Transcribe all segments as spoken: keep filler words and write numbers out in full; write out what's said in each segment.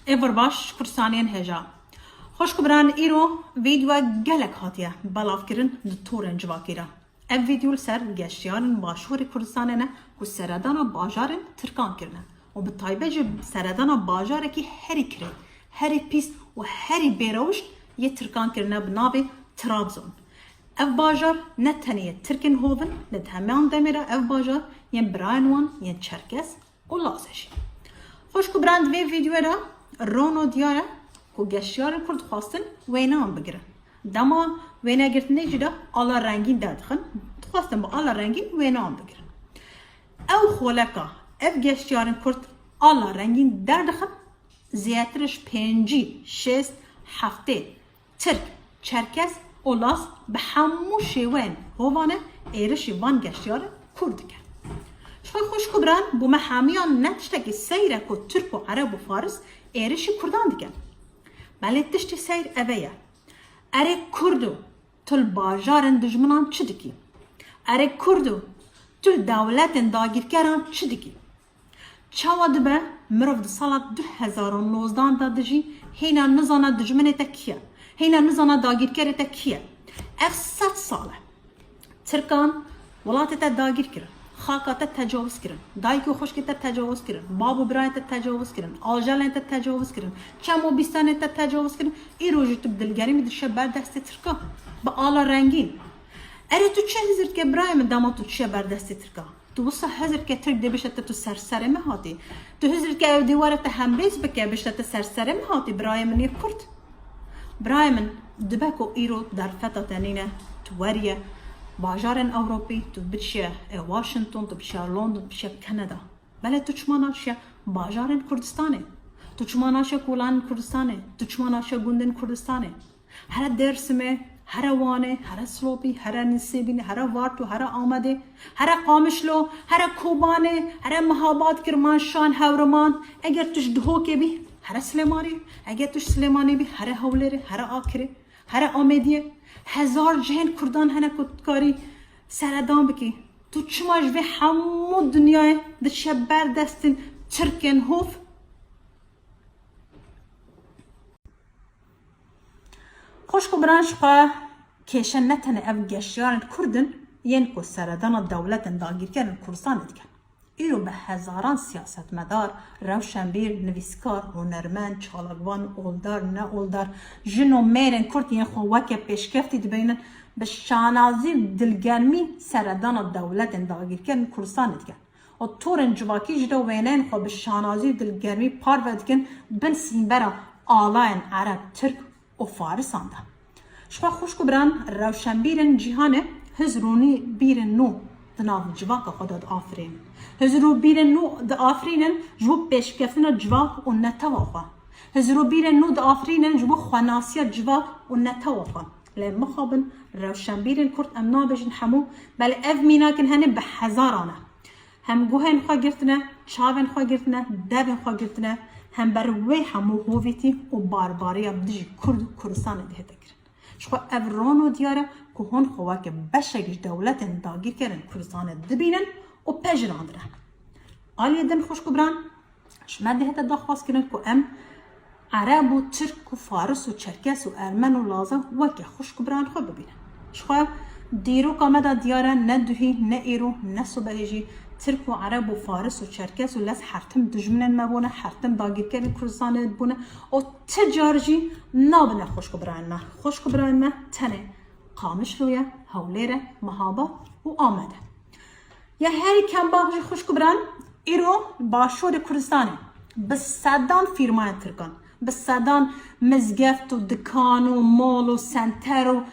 Êvar baş, Kurdistanên hêja. Xwişk û biran, îro vîdyoya gelek hatiye belavkirin di torên civakî de. Ev vîdyo li ser geştiyarên Başûrê Kurdistanê ne ku seredana bajarên Tirkan kirine û bi taybet jî seredana bajarekî herî kirê, herî pîs û herî bêrewş yê Tirkan kirine bi navê Trabzon. Ev bajar ne tenê yê Tirkên hov in, lê di heman demê de ev bajar yên birayên wan yên Çerkes û Laz e jî. Xwişk û biran, di vê vîdyoyê de rono diyar e ku geştiyarên Kurd dixwastin wêneyan bigirin. Dema wênegirtinê jî de ala rengîn derdixin, dixwastin bi ala rengîn wêneyan bigirin. Ew xoleka ev geştiyarên Kurd ala rengîn derdixin, zêdetir ji pêncî, şêst, heftê Tirk, Çerkes û Laz bi hemû şêweyên hovane êrişî van geştiyaran Kurd dikin. Ji xwe xwişk û biran, bo me hemiyan ne tiştekî seyr e ku Tirk û Ereb û Faris êrişî Kurdan dikin. Belê tiştê seyr eve ye. Erê Kurdo, tu li bajarên dijminan çi dikî? Erê Kurdo, tu li dewletên dagîrkeran çi dikî? Çawa dibe mirov di sala du hezar û nozdan de dijî, hêna nizana dijminê te kî ye, hêna nizana dagîrkerê te kî ye? Ev sed sal e. Tirkan welatê te dagîr kirin, xaka te tecawuz kirin, dayik û xwişkê te tecawuz kirin, bab û birayê te tecawuz kirin, ajelên te tecawuz kirin, çem û bîstanê te tecawuz kirin, îro jî tu bi dilgerî dişe ber destê Tirkan, bi ala rengîn. Erê tu çi hizir dike birayê min dema tu dişe ber destê Tirkan? Tu wisa hizir ke Tirk dê bişte tu ser serê me hatî. Tu hizir ke ew dîwara te hembêz bike bişte tu ser serê me hatî, birayê min yê Kurd. Birayê min, dibe ku îro derfeta te nîne, tu weriye bajarên Ewropî, tu biçiye, e, Washington, tu biçiye London, tu biçiye Kanada. Belê tu çima naşiye bajarên Kurdistanê? Tu çima naşiye kolanên Kurdistanê? Tu çima naşiye gundên Kurdistanê? Here Dêrsimê, here Wanê, here Silopî, here Nisêbînê, here Varto, here Amedê, here Qamişlo, here Kobanê, here Mihabad, Kirmanşan, Hewriman. Eger tu ji Duhokê bî, here Silêmanî. Eger tu ji Silêmanê bî, here Hewlêrê, here Akirê, here Amêdiyê. Hezar cihên Kurdan hene ku tu dikarî seredan bikî. Tu çima ji vê hemû dinyayê diçe ber destên Tirkên hov? Xwişk û biran, ji xwe kêşe ne tenê ev geştiyarên Kurd in yên ku seredana dewletên dagîrkerên Kurdistanê dikin. Îro bi hezaran siyasetmedar, rewşenbîr, nivîskar, hunermend, çalakvan, oldar, ne oldar, jin û mêrên Kurd yên xwe weke pêşkeftî dibînin, bi şanazî û dilgermî seredana dewletên dagîrkerên Kurdistanê dikin. Û torên civakî jî de wêneyên xwe bi şanazî û dilgermî parve dikin bin sîmbera alayên Ereb, Tirk û Farisan de. Ji xwe xwişk û biran, rewşenbîrên cîhanê hizir û nû bîrên nû di nav civaka xwe de diafirînin. Hizir û bîrên nû diafirînin ji bo pêşkeftina civak û netewa xwe. Hizir û bîrên nû diafirînin ji bo xwenasiya civak û netewa xwe. Lê mixabin, rewşenbîrên Kurd, em nabêjin hemû, belê ev mînakin hene bi hezaran e. Hem guhên xwe girtine, çavên xwe girtine, devên xwe girtine, hem ber wê hemû hovîtî û barbariya bi dijî Kurd û Kurdistanê dihête kirin. Ji xwe ev rono diyar e ku hûn xwe weke beşek ji dewletên dagîrkerên Kurdistanê dibînin û pejirandine. Aliyê din xwişk û biran, ji me dihête daxwazkirin ku em Ereb û Tirk û Faris û Çerkes û Ermen û Laza weke xwişk û birayên xwe bibînin. Ji xwe dîroka me de diyar e, ne duhî, ne îro, ne sibehê jî Tirk û Ereb û Faris û Çerkes û Lez her tim dijminên me bûne, her tim dagîrkerên Kurdistanê bûne û ti car jî nabine xwişk û birayên me. Xwişk û birayên me tenê Qamişlo ye, Hewlêr e, Mihabad û Amed e. Ya herî kembax jî xwişk û biran, îro li başûrê Kurdistanê bi sedan fîrmayên Tirkan, bi sedan mizgeft û dikan û mol û senter û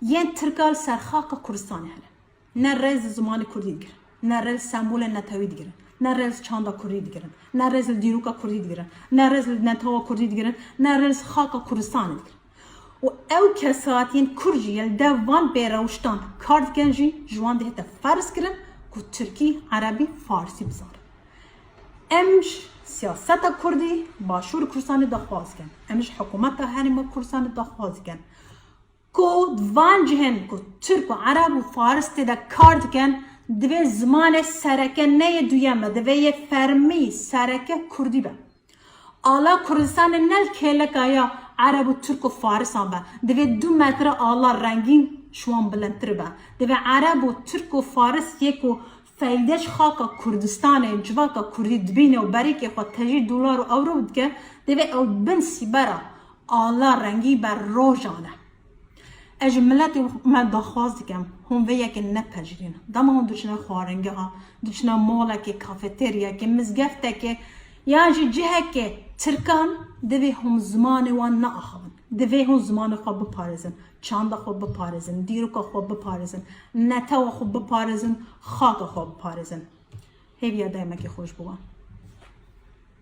yên Tirka li ser xaka Kurdistanê hene. Ne rêz li zimanê Kurdî digirin, ne rêz li sembolên netewî digirin, ne rêz li çanda Kurdî digirin, ne rêz li dîroka Kurdî digirin, ne rêz li netewa Kurdî digirin, ne rêz li xaka Kurdistanê digirin. Û ew kesatiyên Kurd jî yên li dev van bêrewştan kar dikin jî ji wan dihête ferz kirin ku Tirkî, Erebî, Farsî bizanin. Em ji siyaseta Kurdî başûr Kurdistanê daxwaz dikin. Em ji hikûmeta herêma Kurdistanê daxwaz dikin ku di van cihên ku Tirk û Ereb û Faris tê de kar dikin, divê zimanê sereke, ne yê duyem be, divê yê fermî sereke Kurdî be. Ala Kurdistanê ne li kêleka ya Ereb û Tirk û Farisan be. Divê du metre ala rengîn ji wan bilindtir be. Divê Ereb û Tirk û Faris yê ku feyde ji xaka Kurdistanê, civaka Kurdî dibîne û berîkê xwe tejî dolar û ewro dike, divê ew bin sîbera ala rengî be rojane. Ez ji miletê me daxwaz dikim, hûn vê yekê nepejirîn. Dema hûn diçine xwaringeha, diçine molekê, kafeteryekê, mizgeftekê, yan jî cihekê tirkan, divê hûn zimanê wan neaxivin. Divê hûn zimanê xwe biparêzin, çanda xwe biparêzin, dîroka xwe biparêzin, netewa xwe biparêzin, xaka xwe biparêzin. Hêviya demekê xweş bo wan.